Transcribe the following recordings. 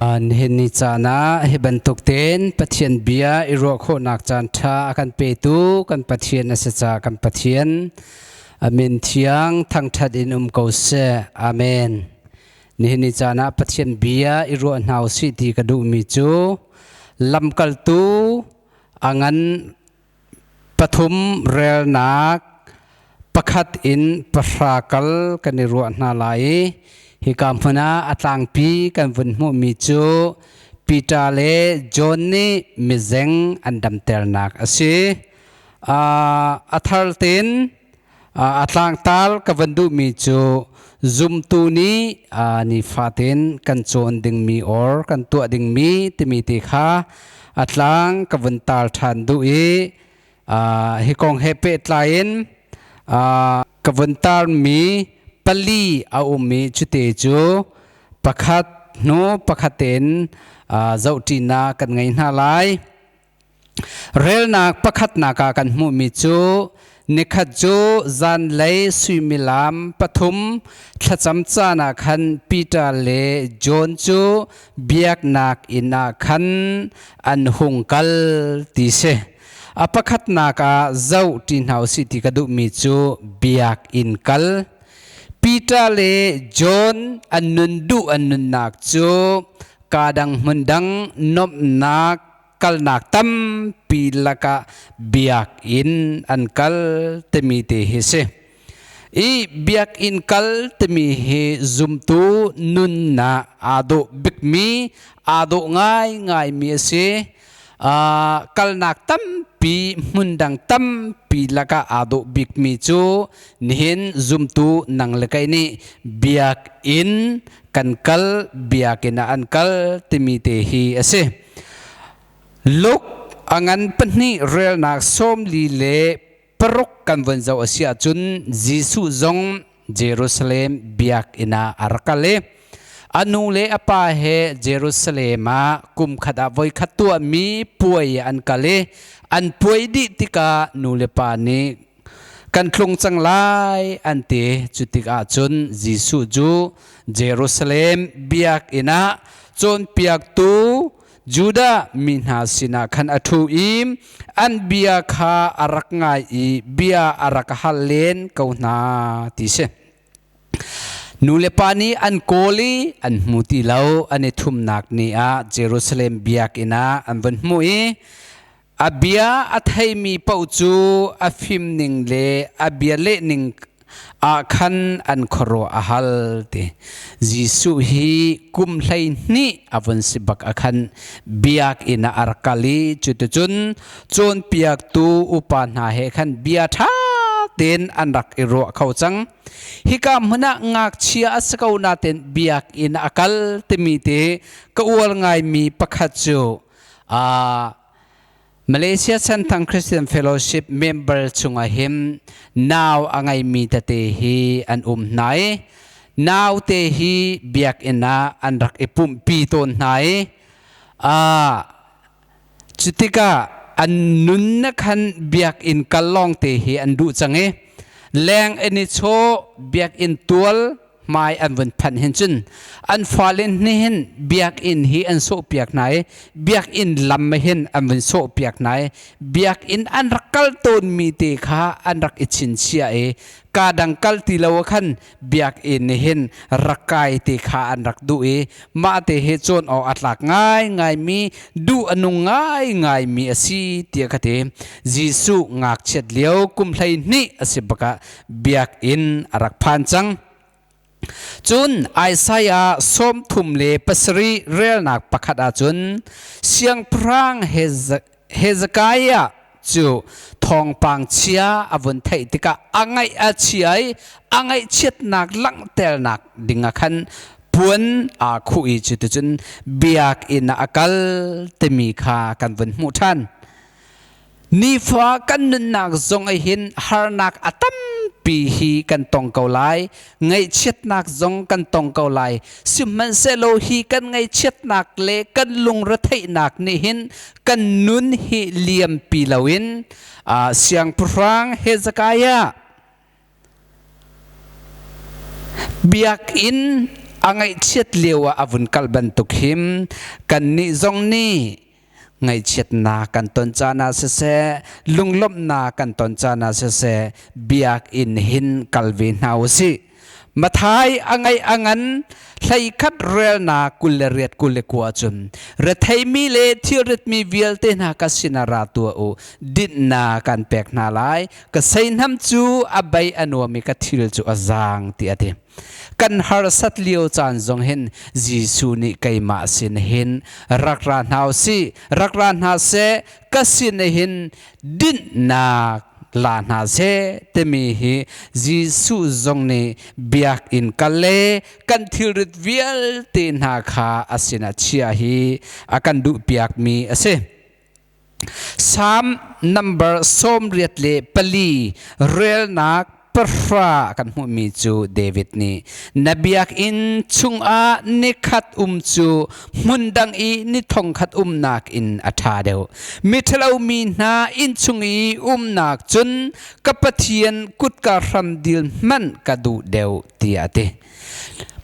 Nihin ni caan ah hi bantuk tein Pathian bia i ruah khawhnak caan ṭha a kan petu kan Pathian a si caah kan Pathian a min thiang thangṭhat in um ko seh. Amen. Nihin ni caan ah Pathian bia i ruah hna usih ti ka duhmi cu lamkaltu a ngan pathum relnak pakhat in pahra kal kan i ruah hna lai i hika hmun ah a tlangpi kan vun hmuhmi cu Peter le John nih mizeng an damternak a si. A thar tein a tlangtal ka van duhmi cu zumtu nih nifatin kan cawn dingmi or kan tuah dingmi timi te kha a tlang ka vun tal ṭhan duh i hi kong he pehtlai in ka vun tarmi pali a um i cute cu pakhat hnu pakhat tein zohṭinak kan ngei hna lai. Relnak pakhatnak ah kan hmuhmi cu nikhat cu zanlei suimilam pathum thlacam caan ah khan Peter le John cu biaknak inn ah khan an hung kal ti si. A pakhatnak ah zoh ṭi hna usih ti ka duhmi cu biakinn kal. Peter le John an nun duh an nunnak cu kaa dang hmun dang nuamhnak kalnak tampi lakah biakinn an kal timi te hi si. I biakinn kal timi hi zumtu nunnak aa dawh bikmi, aa dawh ngaingaimi a si. Kalnak tampi, hmun dang tampi lakah aa dawh bikmi cu nihin zumtu nang le kei nih biakinn kan kal, biakinn ah an kal timi te hi a si. Luke a ngan pahnih relnak 46 kan vun zoh a si ahcun Jesuh zong Jerusalem biakinn ah a rak kal i a nu le a pa he Jerusalem ah kum khat ah voikhat tuahmi puai an kal i an puai dih tikah nu le pa nih kan tlung cang lai an ti. Cu tikah cun Jesuh cu Jerusalem biakinn ah cawnpiaktu Judah mi hna sinah khan a ṭhu i an bia kha a rak ngai i bia a rak hal len ko hna ti si. Nu le pa nih an kawl i an hmu ti lo. An i thumnak ni ah Jerusalem biakinn ah an vun hmuh i a bia a theimi paoh cu a fimning le a bia lehning ah khan an khuaruah a hal ti. Jesuh hi kum 12 a vun si bak ah khan biakinn ah a rak kal i cuticun cawnpiaktu upa hna he khan bia ṭha tein an rak i ruah kho cang. Hika hmun ah ngakchia a si ko nain biakinn a kal timi te ka uar ngaimi pakhat cu Malaysia Senthang Christian Fellowship member chungah hin nau a ngeimi tete hi an um hna i naute hi biakinn ah an rak i pumhpi tawn hna i cutikah an nunnak khan biakinn kal lawngte hi an duh cang i leng in i chaw biakinn tual hmai an vun phanh hin cun an fale nih hin biakinn hi an sawhpiak hna i biakinn lam hin an vun sawhpiak hna i biakinn an rak kal tawnmi te kha an rak i chinchiah i ka dang kal ti lo khan biakinn nih hin rak kai te kha an rak duh i mah te hi cawn awk a tlak ngaingaimi duh a nung ngaingaimi a si tiah ka ti. Jesuh ngakchiat lio kum 12 a si bakah biakinn a rak phan cang. Cun Isaiah 37 relnak pakhat ahcun siangpahrang Hezekiah cu thawngpang chia a vun theih tikah a ngaih a chia i a ngaihchiatnak langhternak ding ah khan puan aa khuh i cuticun biakinn ah a kal timi kha kan vun hmuh ṭhan. Nifa kan nunnak zong ah hin harnak a tampi hi kan tong ko lai. Ngaihchiatnak zong kan tong ko lai. Sihmanhsehlaw hi kan ngaihchiatnak le kan lungretheihnak nih hin kan nun hi liampi loin siangpahrang Hezekiah biakinn A ngaihchiat lio ah a vun kal bantuk him kannih zong nih ngaihchiatnak kan ton caan ah siseh, lunglawmhnak kan ton caan ah siseh, biakinn hin kal ve hna u sih. Mathai a ngaih a ngan 11 relnak 28 29 cun retheimi le thilritmi vialte hna ka sinah ra tuah u, dinhnak kan pek hna lai, ka seihnam cu a bei a nuam i ka thil cu a zaang ti a ti. Kan harsat lio caan zong hin Jesuh nih keimah sin hin rak ra hna usih, rak ra hna seh, ka sin hin dinhnak la hna seh timi hi Jesuh zong nih biakinn kal le kan thilrit vialte hna kha a sinah chia hi a kan duhpiakmi a si. Psalm number 84 relnak 10 kan hmuhmi cu David nih na biakinn chungah nikhat um cu hmun dang i ni thongkhat umnak in a ṭha deuh. Miṭhalo mi hna inn chung i umnak cun ka Pathian kutka hram dil hmanh ka duh deuh tiah a ti.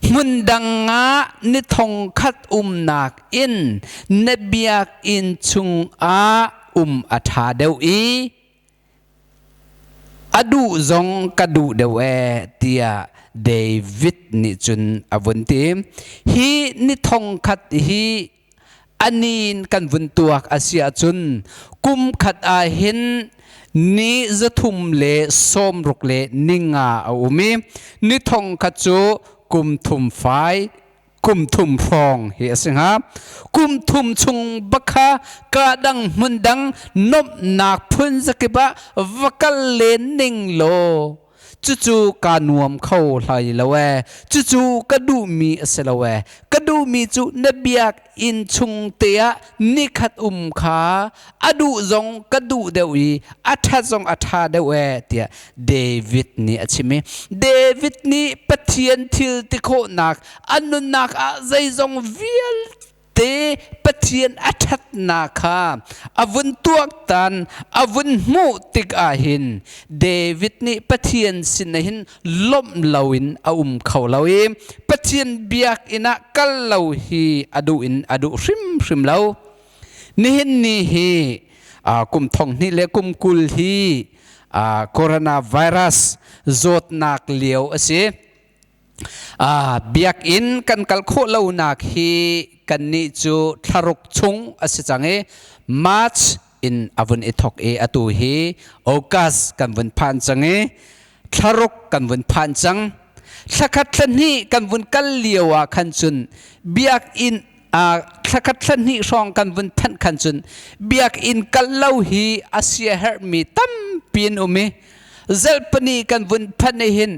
Hmun dang ah ni thongkhat umnak in na biakinn chungah um a ṭha deuh i a duh zong ka duh deuh ee tiah David nih cun a vun ti. Hi ni thongkhat hi anin kan vun tuak a si ahcun kum khat ah hin ni 365 a um i ni thongkhat cu kum thum fai kum thum hrawng hi a si hnga. Kum thum chung bakha ka dang hmun dang nomhnak phun zakip ah va kal len ning law cucu ka nuam kho hlai lo ee, cucu ka duhmi a si lo ee. Ka duhmi cu na biak inn chung te ah nikhat um kha a duh zong ka duh deuh i a ṭhat zong a ṭha deuh ee tiah David nih a chim i David nih Pathian thil ti khawhnak a nunnak ah zeizong vialte Pathian a ṭhatnak kha a vun tuaktan a vun hmuh tik ah hin David nih Pathian sin ah hin lawmh loin a um kho lo i Pathian biakinn ah kal lo hi a duh in a duh hrimhrim lo. Nihin ni hi kum 2020 hi coronavirus zawtnak lio a si. Biakinn kan kal khawh lonak hi kannih cu thlaruk chung a si cang i March in a vun i thok i atu hi August kan vun phan cang i thlaruk kan vun phan cang. Thlakhat thlahnih kan vun kal lio ah khan cun biakinn thlakhat thlahnih hrawng kan vun phanh khan cun biakinn kal lo hi a siaherhmi tampi an um i zelpani kan vun phanh i hin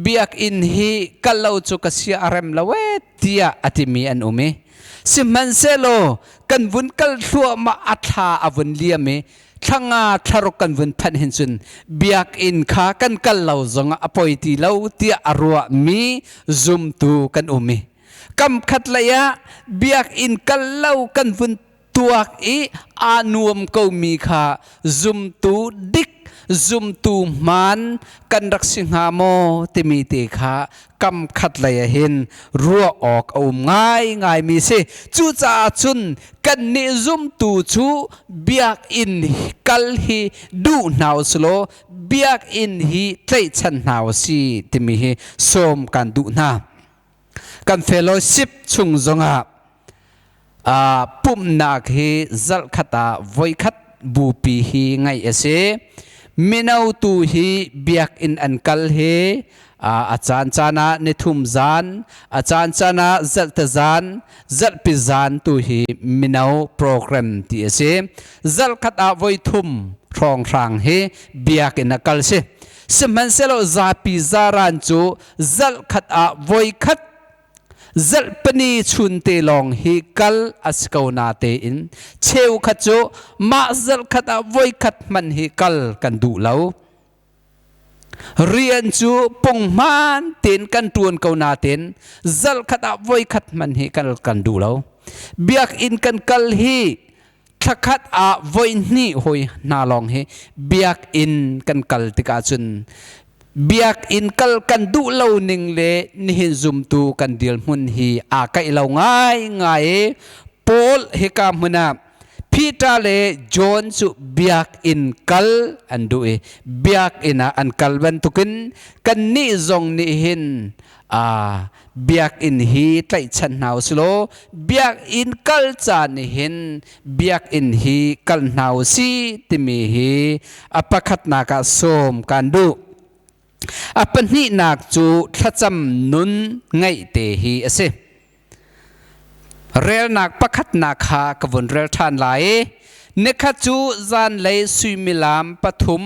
biakinn hi kal lo cu ka sia a rem lo ee tiah a timi an um i sihmanhsehlaw kan vun kal thluahmah a thla a vun liam i thlanga thlaruk kan vun phanh hin cun biakinn kha kan kal lo zongah a poi ti lo tiah a ruahmi zumtu kan um i kam khat lei ah biakinn kal lo kan vun tuak i aa nuam komi kha zumtu dik, zumtu hmaan kan rak si hnga maw timi te kha kam khat lei ah hin ruah awk a um ngaingai mi si. Cucaah cun kannih zumtu cu biakinn kal hi duh hna usilaw biakinn hi tlaihchan hna usih timi hi sawm kan duh hna. Kan fellowship chung zongah pumhnak hi zarhkhat ah voikhat bupi hi ngaih a si. Mino tu hi biakinn an kal hi a caan caan ah nithum zan, a caan caan ah zarhte zan, zarhpi zan tu hi mino program ti a si. Zarhkhat ah voithum hrawnghrang hi biakinn a kal si. Sihmanhsehlaw zapi zaran cu zarhkhat ah voikhat zarhpini chunte lawng hi kal a si ko na tein cheukhat cu mah zarhkhat ah voikhat hmanh hi kal kan duh lo. Rian cu punghman tein kan ṭuan ko natein zarhkhat ah voikhat hmanh hi kal kan duh lo. Biakinn kan kal hi thlakhat ah voihnih hoi hna lawng hi biakinn kan kal tikah cun. Biakinn kal kan duh lo ning le nihin zumtu kan dirhmun hi aa kaih lo ngaingai i Paul hika hmun ah Peter le John cu biakinn kal an duh i biakinn ah an kal bantukin kannih zong nih hin biakinn hi tlaihchan hna u silaw biakinn kal caan nih hin biakinn hi kal hna u si timi hi a pakhatnak ah sawm kan duh. A pahnihnak cu thlacam nun ngeih te hi a si. Relnak pakhatnak kha ka vun rel ṭhan lai i nikhat cu zanlei suimilam pathum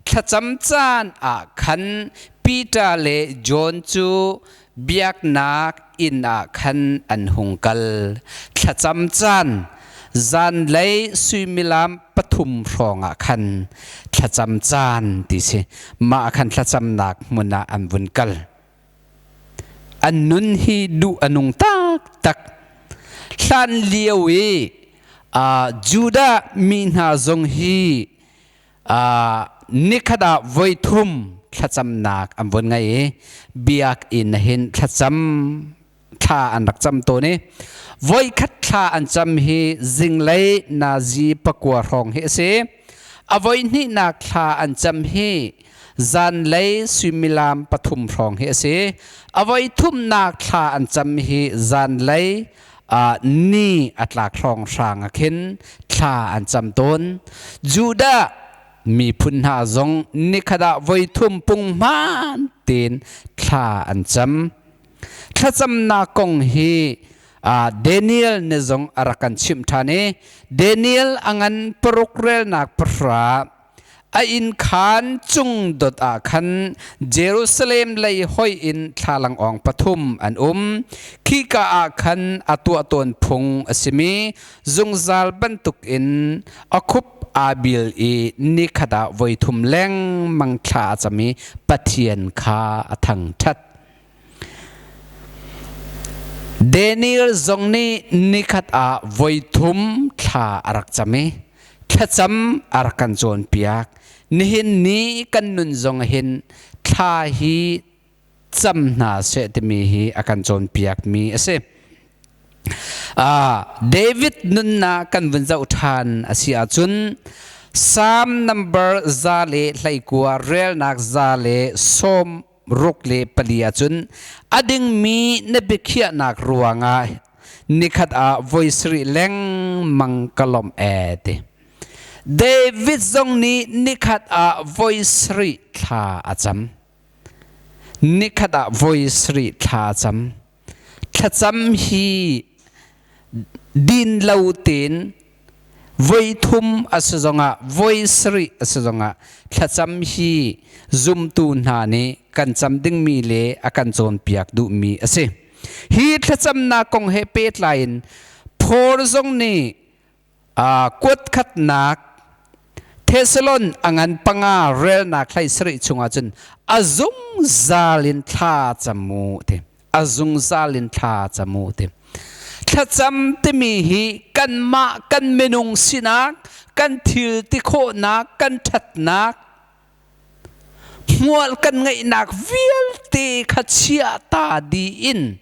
thlacam caan ah khan Peter le John cu biaknak inn ah khan an hung kal. Thlacam caan zanlei suimilam pathum hrawng ah khan thlacam caan ti si. Mah khan thlacamnak hmun ah an vun kal. An nun hi duh a nung taktak. Hlan lio i Judah mi hna zong hi nikhat ah voithum thlacamnak an vun ngei i biakinn hin thlacam thla an rak cam tawn i voikhat thla an cam hi zinglei nazi pakua hrawng hi a si. A voihnihnak thla an cam hi zanlei suimilam pathum hrawng hi a si. A voithumnak thla an cam hi zanlei ni a tlak hrawng hrang ah khin thla an cam tawn. Judah miphun hna zong nikhat ah voithum punghman tein thla an cam. Thlacamnak kong hi Daniel nih zong a rak kan chimh ṭhan i Daniel a ngan paruk relnak pahra a inn khaan cung dot ah khan Jerusalem lei hoih in thlalangawng pathum an um. Khika ah khan a tuah tawn phung a simi zungzal bantukin a khup aa bil i nikhat ah voithum lengmang thla a cam i Pathian kha a thangṭhat. Daniel zong nih nikhat ah voithum thla a rak cam i thlacam a rak kan cawnpiak. Nihin ni kan nun zong hin thla hi cam hna seh timi hi a kan cawnpiakmi a si. David nunnak kan vun zoh ṭhan a si ahcun Psalm number 119 relnak 164 ahcun a dingmi na biakhiahnak ruangah nikhat ah voi sarih lengmang ka lawmh ee ti. David zong nih nikhat ah voi sarih thla a cam. Nikhat ah voi sarih thla a cam. Thlacam hi din lo tein voi thum a si zongah voi sarih a si zongah thlacam hi zumtu hna nih kan cam dingmi le a kan cawnpiak duhmi a si. Hi thlacamnak kong he pehtlai in Paul zong nih kuat khatnak Thessalon a ngan panga relnak hlei sarih chungah cun a zungzal in thla cam u ti a zungzal in thla cam u ti thlacam timi hi kanmah kan minung sinak kan thil ti khawhnak kan ṭhatnak hmual kan ngeihnak vialte kha chia ta dih in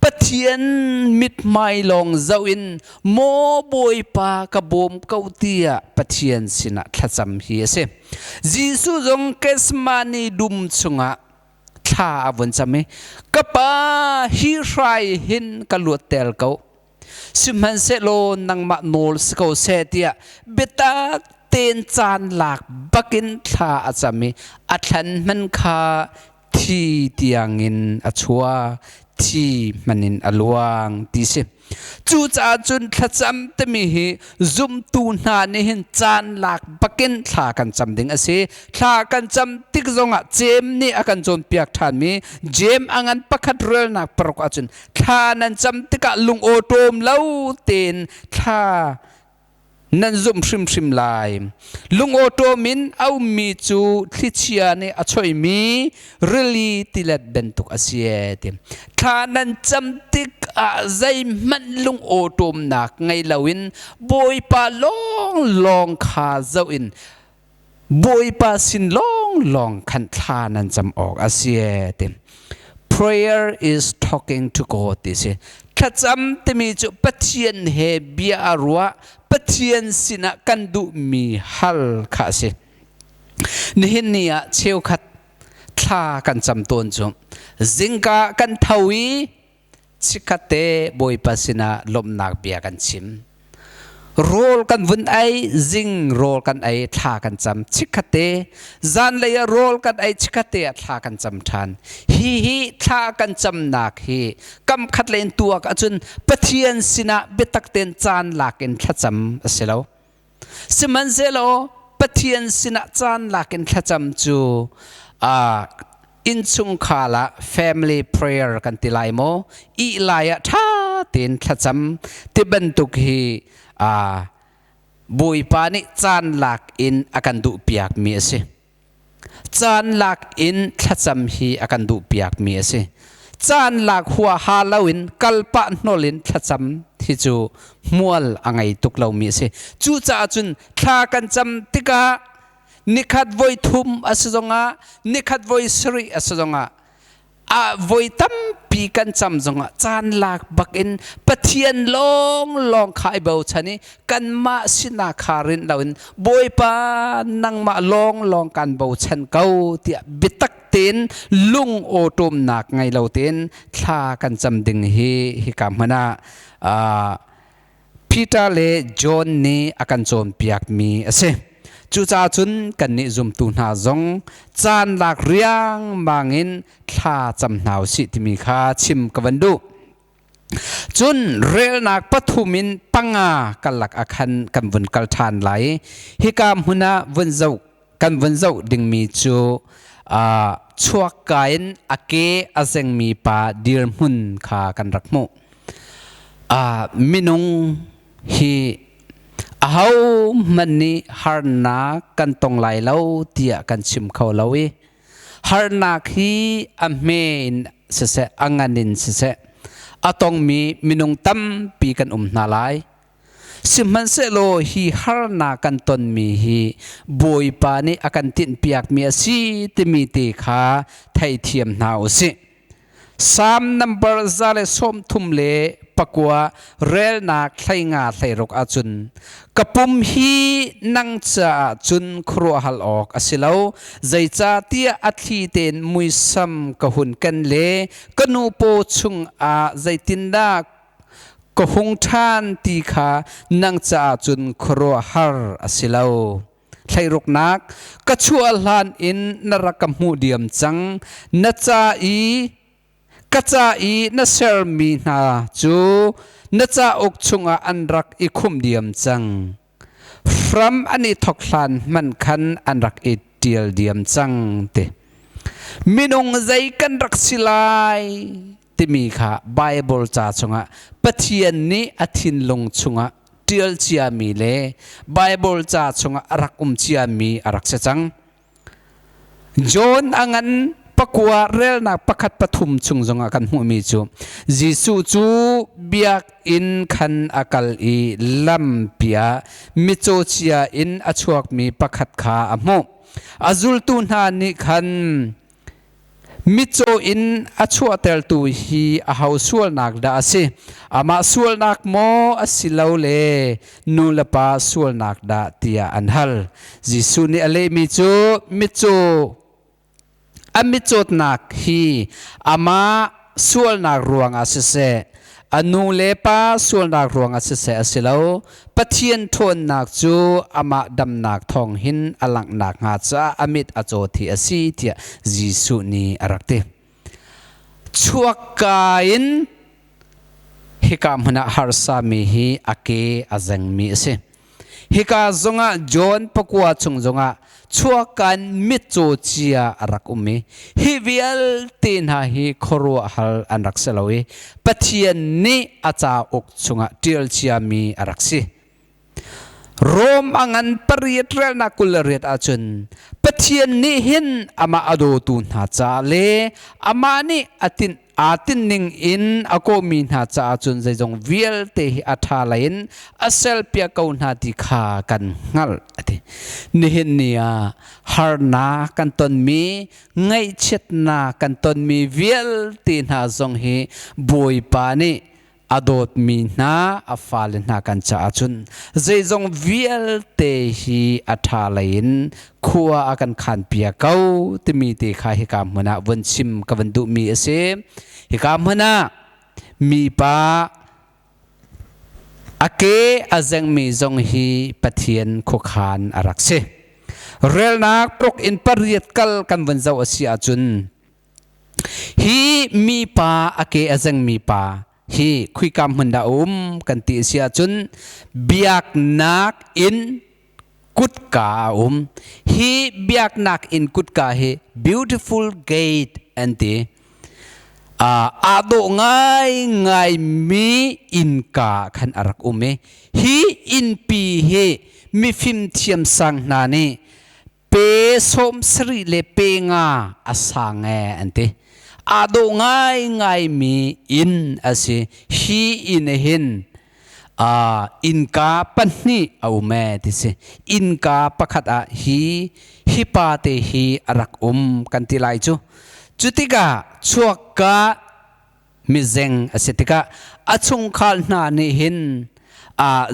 Pathian mithmai lawng zoh in maw Bawipa ka bawm ko tiah Pathian sinah thlacam hi a si. Jesuh zong Gethsemane dum chungah thla a vun cam i ka pa hi hrai hin ka luatter ko sihmanhsehlaw nangmah nawl si ko seh tiah biatak tein caan lak bakin thla a cam i a thlan hman kha thi tiangin a chuak thi hman in a luang ti si. Cucaah cun thlacam timi hi zumtu hna nih hin caan lak bakin thla kan cam ding a si. Thla kan cam tik zongah Jeim nih a kan cawnpiak ṭhanmi Jeim a ngan pakhat relnak paruk ahcun thla nan cam tikah lung awṭawm lo tein thla nan zumh hrimhrim lai. Lungawṭawm in a ummi cu thlichia nih a choihmi rili tilet bantuk a si ee ti. Thla nan cam tikah zeihmanh lungawṭawmnak ngei loin Bawipa lawnglawng kha zoh in. Bawipa sin lawnglawng khan thla nan cam awk a si e ti. Prayer is talking to God ti si. Thlacam timi cu Pathian he bia a ruah, Pathian sinah kan duhmi hal kha a si. Nihin ni ah cheukhat thla kan cam tawn cu zingka kan tho i chikkhatte Bawipa sinah lawmhnak bia kan chim. Rawl kan vun ei, zing rawl kan ei, thla kan cam chikkhatte. Zanlei ah rawl kan ei, chikkhatte ah thla kan cam ṭhan. Hi hi thla kan camnak hi kam khat len tuak ahcun Pathian sinah biatak tein caan lak in thlacam a si lo. Sihmanhsehlaw Pathian sinah caan lak in thlacam cu innchungkhar ah family prayer kan ti lai maw, ih lai ah ṭha tein thlacam ti bantuk hi Bawipa nih caan lak in a kan duhpiakmi a si. Caan lak in thlacam hi a kan duhpiakmi a si. Caan lak huaha loin kalpah hnol in thlacam hi cu hmual a ngei tuk lomi a si. Cucaah cun thla kan cam tikah nikhat voi thum a si zongah, nikhat voi sarih a si zongah, ah voi tampi kan cam zongah caan lak bak in Pathian lawnglawng kha i bochan i kanmah sinak kha rinh loin Bawipa nangmah lawnglawng kan bochan ko tiah biatak tein lung awṭawmnak ngei lo tein thla kan cam ding hi hika hmun ah Peter le John nih a kan cawnpiakmi a si. Cucaah cun kannih zumtu hna zong caan lak riangmang in thla cam hna u sih timi kha chim ka van duh. Cun relnak pathum in panga karlak ah khan kan vun kal ṭhan lai. Hika hmun ah vun zoh kan vun zoh dingmi cu chuakka in a ke a zengmi pa dirhmun kha kan rak hmuh. Minung hi ahohmanh nih harnak kan tong lai lo tiah kan chim kho lo i harnak hi a hme in siseh a ngan in siseh a tongmi minung tampi kan um hna lai. Sihmanhsehlaw hi harnak kan tonmi hi Bawipa nih a kan tinhpiakmi a si timi te kha theithiam hna u sih. Psalm number 139 relnak 15 16 ahcun ka pum hi nang caah cun khuaruahhal awk a si lo, zeicahtiah a thli tein muisam ka hun ken le ka nu paw chungah zeitindah ka hung ṭhan ti kha nang caah cun khuaruahhar a si lo. Thleiruknak ka chuah hlan in na rak ka hmuh diam cang. Na ca i ka ca i na sermi hna cu na cauk chungah an rak i khumh diam cang. Hram an i thok hlan hmanh khan an rak i ṭial diam cang ti. Minung zei kan rak si lai timi kha Baibal ca chungah Pathian nih a thinlung chungah ṭial ciami le Baibal ca chungah a rak um ciami a rak si cang. John a ngan pakua relnak pakhat pathum chung zongah kan hmuhmi cu Jesuh cu biakinn khan a kal i lampi ah mitcaw cia in a chuakmi pakhat kha a hmuh. A zultu hna nih khan Mitcaw in a chuahtertu hi aho sualnak dah a si? Amah sualnak maw a si lo le nu le pa sualnak dah tiah an hal. Jesuh nih a lehmi cu mitcaw a mitcawtnak hi amah sualnak ruangah siseh, a nu le pa sualnak ruangah siseh a si lo. Pathian ṭhawnnak cu amah damnak thawng hin a langhnak hnga caah a mit a caw thi a si tiah Jesuh nih a rak ti. Chuakka in hika hmun ah harsami hi a ke a zengmi a si. Hika zongah John pakua chung zongah chuakkan mitcaw cia a rak um i hi vialte hna hi khuaruahhar an rak si lo i Pathian nih a cauk chungah ṭial ciami a rak si. Rom a ngan pariat relnak 28 ahcun Pathian nih hin amah a dawtu hna caah le amah nih a tinh. Aa tinhning in a kawhmi hna caah cun zeizong vialte hi a ṭha lei in a selpiak ko hna ti kha kan hngalh a ti. Nihin ni ah harnak kan tonmi, ngaihchiatnak kan tonmi vialte hna zong hi Bawipa nih a dawtmi hna a fale hna kan caah cun zeizong vialte hi a ṭha lei in khua a kan khanpiak ko timi te kha hika hmun ah vun chim ka van duhmi a si. Hika hmun ah mipa a ke a zengmi zong hi Pathian khuakhan a rak si. Relnak paruk in pariat kal kan vun zoh a si ahcun Hi mipa a ke a zengmi pa hi khuika hmun dah a um kan ti a si ahcun biaknak inn kutka a um. Hi biaknak inn kutka hi beautiful gate an ti. Aa dawh ngaingaimi innka khan a rak um i hi innpi hi mifim thiamsang hna nih pe 70 le pe nga a sang ee an ti. Aa dawh ngaingaimi inn a si. Hi inn hin innka pahnih a um ee ti si. Innka pakhat ah hi hi pa te hi a rak um kan ti lai cu. Cu tikah chuakka mizeng a si tikah a chungkhar hna nih hin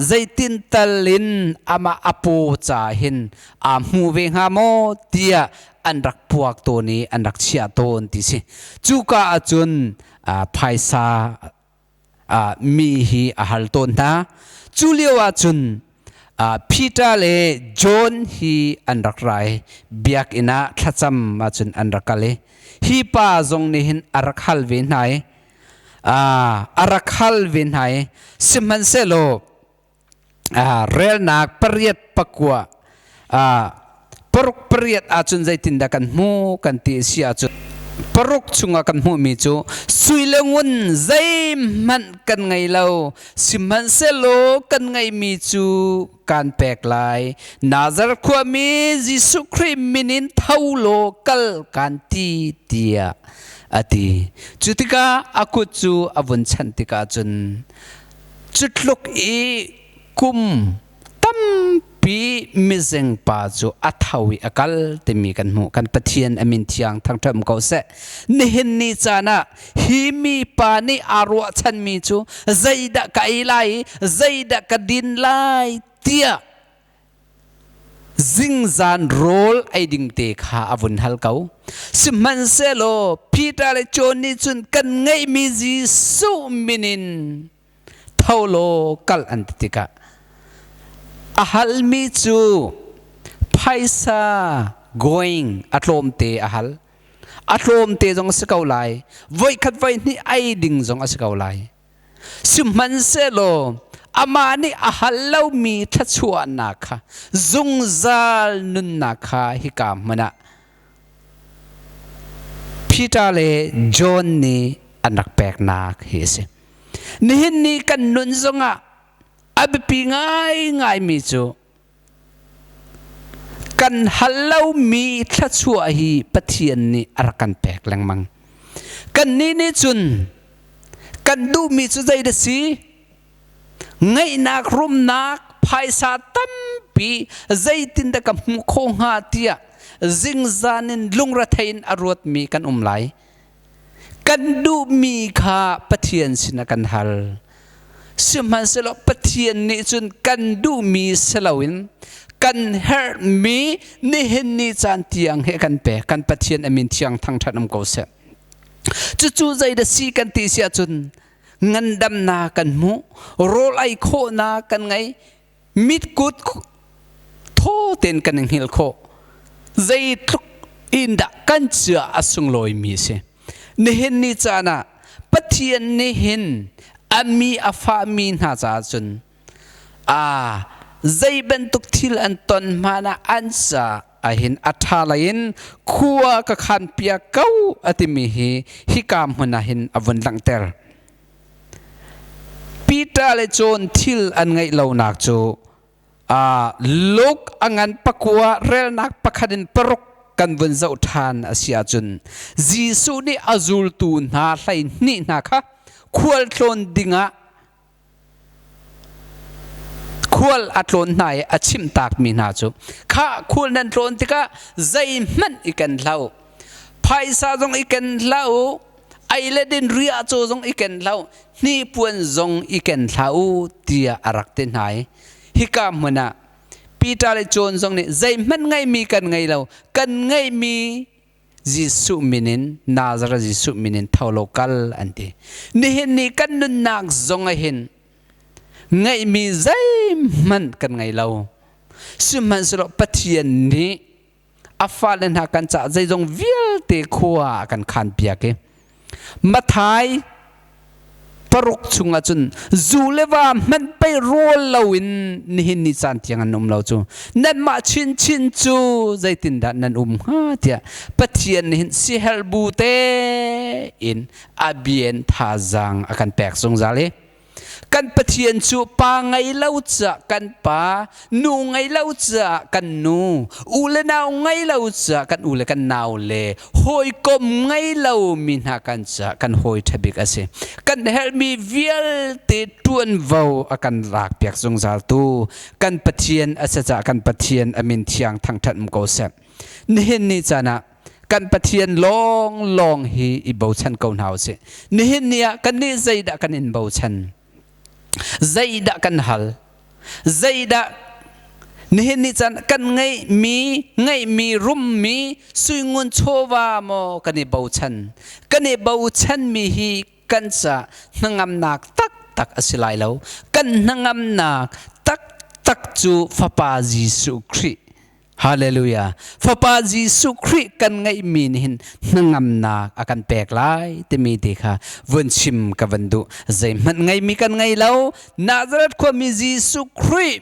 zeitin tal in amah a paw ca hin aa hmu ve hnga maw tiah an rak puak tawn i an rak chiah tawn ti si. Cuka ahcun phaisa mi hi a hal tawn hna. Cu lio ahcun Peter le John hi an rak ra i biakinn ah thlacam ahcun an rak kal i hi pa zong nih hin a rak hal ve hna i a rak hal ve hna i sihmanhsehlaw relnak pariat pakua paruk pariat ahcun zeitindah kan hmu kan ti a si ahcun paruk chungah kan hmuhmi cu sui le ngun zeihmanh kan ngei lo sihmanhsehlaw kan ngeihmi cu kan pek lai. Nazareth khuami Jesuh Khrih min in tho law kal kan ti tiah a ti. Cu tikah a kut cu a vun chanh tikah cun cu tluk i kum tampi mizeng pa cu a tho i a kal timi kan hmuh. Kan Pathian a min thiang thangṭhat ko seh. Nihin ni caan ah hi mi pa nih aa ruahchanmi cu zeidah ka ei lai i zeidah ka din lai tiah zingzan rawl ei ding te kha a vun hal ko. Sihmanhsehlaw Peter le John nih cun kan ngeihmi Jesuh min in tho law kal an ti tikah a halmi cu phaisa going a tlawmte a hal. A tlawmte zong a si ko lai. Voikhat voihnih ei ding zong a si ko lai. Sihmanhsehlaw amah nih a hal lomi thluachuahnak kha zungzal nunnak kha hika hmun ah Peter le John nih an rak peknak hi a si. Nihin ni kan nun zongah a biapi ngaingaimi cu kan hal lomi thluachuah hi Pathian nih a rak kan pek lengmang. Kannih nih cun kan duhmi cu zei dah si? Ngeihnak, rumnak, phaisa tampi zeitindah ka hmuh khawh hnga tiah zingzan in lungrethei in a ruatmi kan um lai. Kan duhmi kha Pathian sinah kan hal. Sihmanhsehlaw Pathian nih cun kan duhmi si loin kan herhmi nihin ni caan tiang he kan pek. Kan Pathian a min thiang thangṭhat um ko seh. Cucu zeidah si kan ti si ahcun ngandamnak kan hmuh, rawl ei khawhnak kan ngei, mitkut thaw tein kan i hngilh khawh. Zeitluk in dah kan cia a sunglawimi a si. Nihin ni caan ah Pathian nih hin a mi a fahmi hna caah cun a zei bantuk thil an ton hmanh ah an ca ahin a ṭha lei in khua ka khan piak ko a timi hi hika hmun ah hin a vun langhter. Peter le John thil an ngeih lonak cu Luke a ngan pakua relnak pakhat in paruk. kan vun zoh ṭhan a si ahcun Jesuh nih a zultu hna 12 hna kha khualtlawn dingah khual a tlawn hna i a chimhtakmi hna cu kha khual nan tlawn tikah zeihmanh i ken hlah u, phaisa zong i ken hlah u, ei le din riahcaw zong i ken hlah u, hnipuan zong i ken hlah u tiah a rak ti hna i hika hmun ah Peter le John zong nih zeihmanh ngeihmi kan ngei lo, kan ngeihmi Jesuh min in, Nazareth Jesuh min in tho lo kal an ti. Nihin ni kan nunnak zong ah hin ngeihmi zeihmanh kan ngei lo. Sihmanhsehlaw Pathian nih a fale hna kan caah zeizong vialte khua a kan khan piak i Mathai 6 chungah cun zu le va hmanh pei rawl loin nihin ni caan tiang an um lo cu nanmah chinchin cu zeitindah nan um hnga tiah Pathian nih hin siherh bu tein a bien thazaang a kan pek zungzal i kan Pathian cu pa ngei lo caah kan pa, nu ngei lo caah kan nu, u le nau ngei lo caah kan u le kan nau le hawikom ngei lo mi hna kan caah kan hawi ṭha bik a si. Kan herhmi vialte ṭuanvo a kan lak piak zungzal tu kan Pathian a si caah kan Pathian a min thiang thangṭhat um ko seh. Nihin ni caan ah kan Pathian lawnglawng hi i bochan ko hna usih. Nihin ni ah kannih zeidah kan in bochan? Zeidah kan hal? Zeidah nihin ni caan kan ngeihmi, ngeihmi, rummi, suingun chawva maw kan i bochan? Kan i bochanmi hi kan ca hnangamnak taktak a si lai lo. Kan hnangamnak taktak cu Fapa Jesuh Khrih. Hallelujah. Fapa Jesuh Khrih kan ngeihmi nih hin hnangamnak a kan pek lai timi te kha vun chim ka van duh. Zeihmanh ngeimi kan ngei lo. Nazareth khuami Jesuh Khrih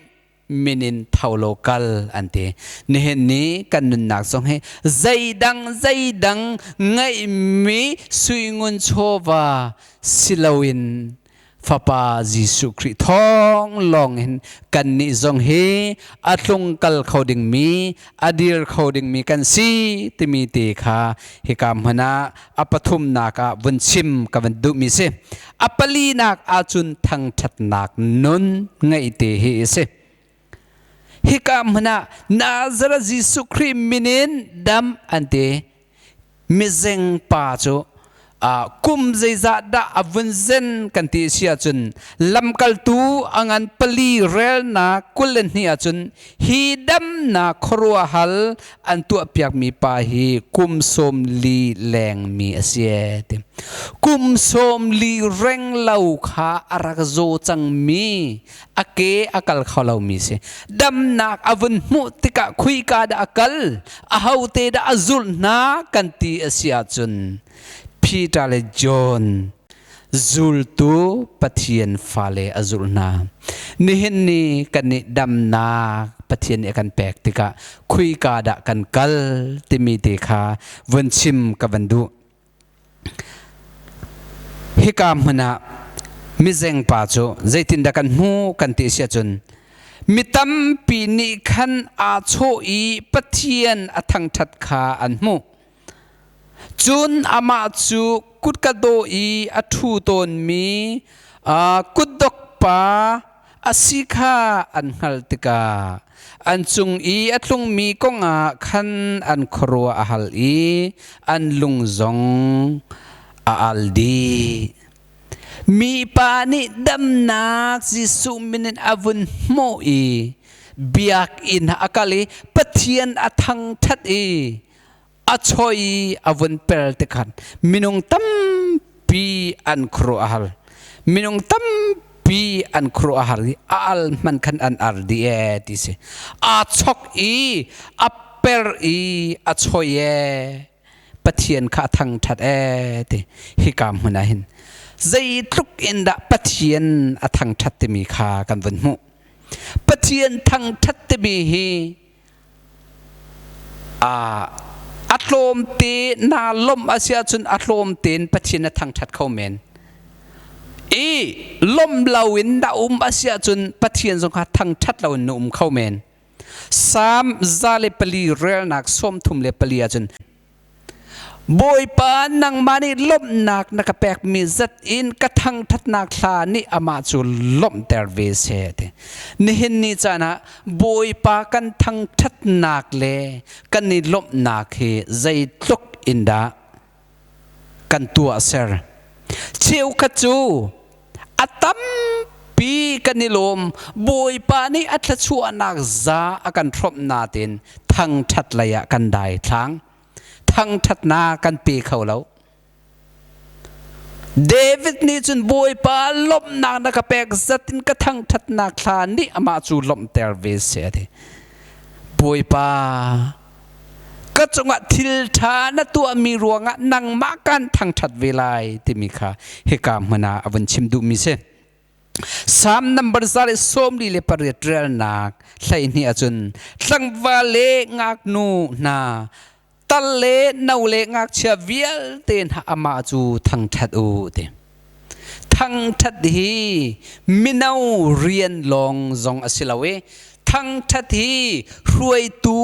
min in tho lo kal an ti. Nihin ni kan nunnak zong hi zeidang zeidang ngeihmi suingun chawva siloin Fapa Jesuh Khrih thawng lawng in kannih zong hi a tlung kal kho dingmi, a dir kho dingmi kan si timi te kha hika hmun ah a pathumnak ah vun chim ka van duhmi si. A palinak ahcun thangṭhatnak nun ngeih te hi a si. Hika hmun ah Nazareth Jesuh Khrih min in dam an ti. Mizeng pa cu kum zeizah dah a vun zen kan ti si ahcun lamkaltu a ngan pali relnak 22 ahcun hi damnak khuaruahhal an tuahpiakmi pa hi kum 40 lengmi a si ti. Kum 40 reng lo kha a rak zaw cangmi a ke a kal kho lomi si. Damnak a vun hmuh tikah khuika dah a kal, ahote dah a zulh hna kan ti a si ahcun Peter le John zultu Pathian fale a zulh hna. Nihin ni kan nih damnak Pathian nih a kan pek tikah khuika dah kan kal timi te kha vun chim ka van duh. Hika hmun ah mizeng pa cu zeitindah kan hmu kan ti si ahcun mi tampi nih khan aa chawh i Pathian a thangṭhat kha an hmuh. Cun amah cu kutka dawh i a ṭhu tawnmi kutdok pa a si kha an hngalh tikah an cung i a tlungmi kongah khan an khuaruah a hal i an lung zong a al dih. Mipa nih damnak Jesuh min in a vun hmuh i biakinn ah a kal i Pathian a thangṭhat i a choi i a vun per tikhan minung tampi an khuaruah a har. Minung tampi an khuaruah a har i a al hmanh khan an ar dih ee ti si. Aa chok i a per i a choi ee. Pathian kha a thangṭhat ee ti hika hmun ah hin zeitluk in dah Pathian a thangṭhat timi kha kan vun hmuh. Pathian thangṭhat timi hi a tlawmte naa lawmh a si ahcun a tlawmte in Pathian a thangṭhat kho men. I lawmh loin na um a si ahcun Pathian zong kha thangṭhat loin na um kho men. Salm 104 relnak 34 ahcun Bawipa nangmah nih lawmhnak na ka pekmi zat in ka thangṭhatnak hla nih amah cu lawmhter ve seh ti. Nihin ni caan ah Bawipa kan thangṭhatnak le kan i lawmhnak hi zeitluk in dah kan tuahser. Cheukhat cu a tampi kan i lawm. Bawipa nih a thluachuahnak za a kan hrawmh nain thangṭhat lei ah kan daithlang. Thangṭhatnak kan pe kho lo. David nih cun Bawipa lawmhnak na ka pek zat in ka thangṭhatnak thla nih amah cu lawmhter ve seh a ti. Bawipa ka cungah thil ṭha na tuahmi ruangah nangmah kan thangṭhat ve lai timi kha hika hmun ah a vun chim duhmi si. Salm number 148 relnak 12 ahcun tlangval le ngaknu hna tal le no le ngakchia vialte hna amah cu thangṭhat u ti. Thangṭhat hi mino rian lawng zong a si lo i thangṭhat hi hruaitu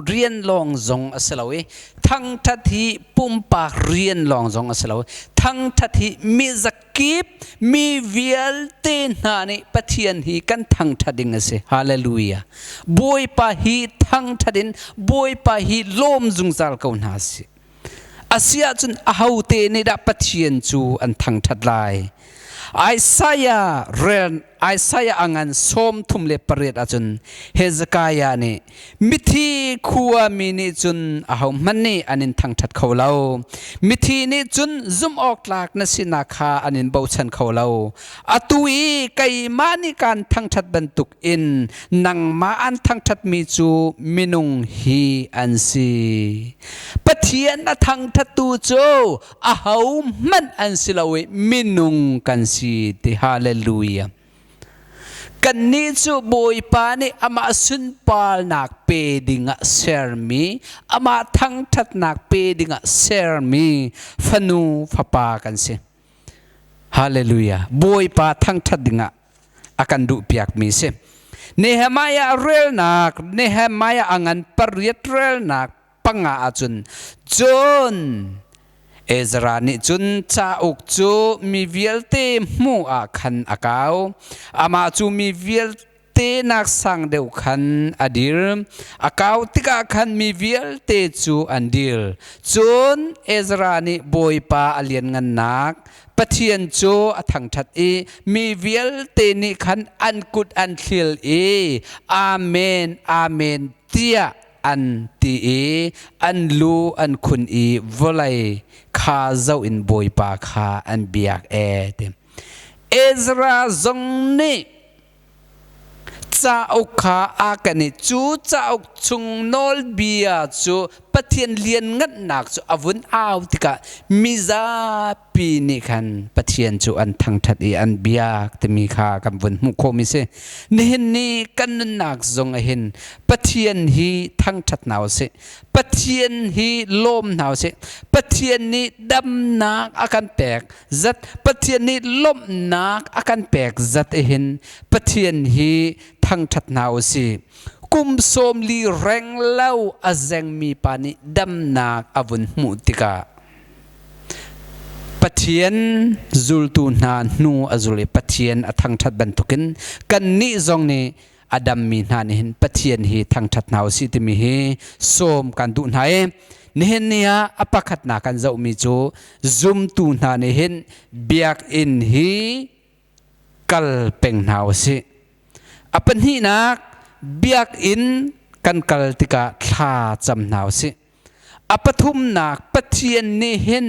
rian lawng zong a si lo i thangṭhat hi pumpak rian lawng zong a si lo. Thangṭhat hi mi zakip mi vialte hna nih Pathian hi kan thangṭhat ding a si. Hallelujah. Bawipa hi thangṭhat in Bawipa hi lawm zungzal ko hna sih. Asiahcun ahote nih dah Pathian cu an thangṭhat lai? Isaiah rel Isaiah a ngan 38 ahcun Hezekiah nih mithi khuami nih cun ahohmanh nih an in thangṭhat kho lo. Mithi nih cun zumh awk tlak na sinak kha an in bochan kho lo. Atu i keimah nih kaan thangṭhat bantuk in nangmah an thangṭhatmi cu minung hi an si. Pathian a thangṭhattu cu ahohmanh an si lo i minung kan si ti hallelujah. Kannih cu Bawipa nih amah sunparnak pe dingah sermi, amah thangṭhatnak pe dingah sermi fanu fapa kan si. Hallelujah. Bawipa thangṭhat dingah a kan duhpiakmi si. Nehemiah relnak, Nehemiah a ngan pariat relnak panga ahcun cun Ezra nih cun cauk cu mi vialte hmuh ah khan a kau. Amah cu mi vialte nak sang deuh khan a dir. A kau tikah khan mi vialte cu an dir. Cun Ezra nih Bawipa a lianngannak Pathian cu a thangṭhat i mi vialte nih khan an kut an thil i Amen, Amen tiah an ti i an lu an khun i vawlei kha zoh in Bawipa kha an biak ee ti. Ezra zong nih Cauk kha a kan i cu cauk chung nawlbia cu Pathian lianngannak cu a vun au tikah mizapi nih khan Pathian cu an thangṭhat i an biak timi kha kan vun hmuh khawhmi si. Nihin ni kan nunnak zong ah hin Pathian hi thangṭhat hna usih. Pathian hi lawm hna usih. Pathian nih damnak a kan pek zat Pathian nih lawmhnak a kan pek zat hin Pathian hi thangṭhat hna u sih. Kum 40 reng lo a zengmi pa nih damnak a vun hmuh tikah Pathian zultu hna hnu a zul i Pathian a thangṭhat bantukin kannih zong nih a dammi hna nih hin Pathian hi thangṭhat hna usih timi hi sawm kan duh hna i nihin ni ah a pakhatnak kan zohmi cu zumtu hna nih hin biakinn hi kal peng hna usih. A pahnihnak biakinn kan kal tikah thla cam hna usih. A pathumnak Pathian nih hin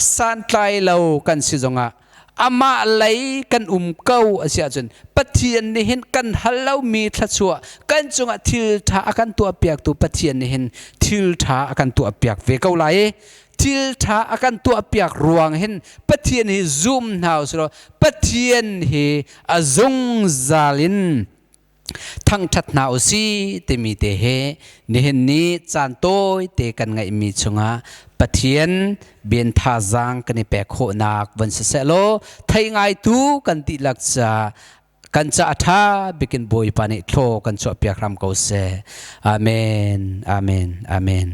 santlai lo kan si zongah amah lei kan um ko a si ahcun Pathian nih hin kan hal lomi thluachuah kan cungah thil ṭha a kan tuahpiaktu Pathian nih hin thil ṭha a kan tuahpiak ve ko lai i thil ṭha a kan tuahpiak ruang hin Pathian hi zum hna usih law Pathian hi a zungzal in thangṭhat hna u si timi te he nihin ni caan tawi te kan ngeihmi chungah Pathian bian thazaang kan i pek khawhnak von siseh law thei ngaitu kan dihlak ca. Kan ca a ṭha bikin Bawipa nih thlaw kan chuahpiak hram ko seh. Amen. Amen. Amen.